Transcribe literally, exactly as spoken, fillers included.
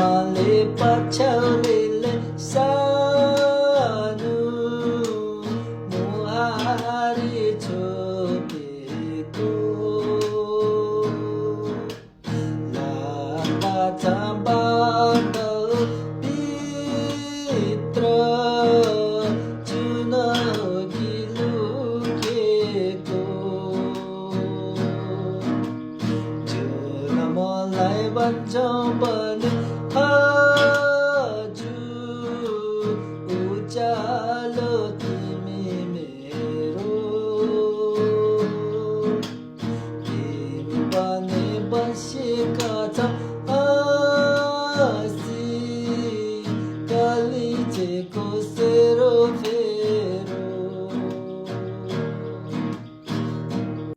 མ་ལེ་པ་ཆ་ལེ་ལེ་ས་ནུ་མུ་ཧ་རི་ཆོ་ཏེ་ཀོ། ལ་པ་ཚ་པ་ན་པི་ཏྲ་ཆུ་ན་གི་ལུ་ཀེ་ཀོ། ཆུ་ན་མ་ལེ་པ་ཆ་པ།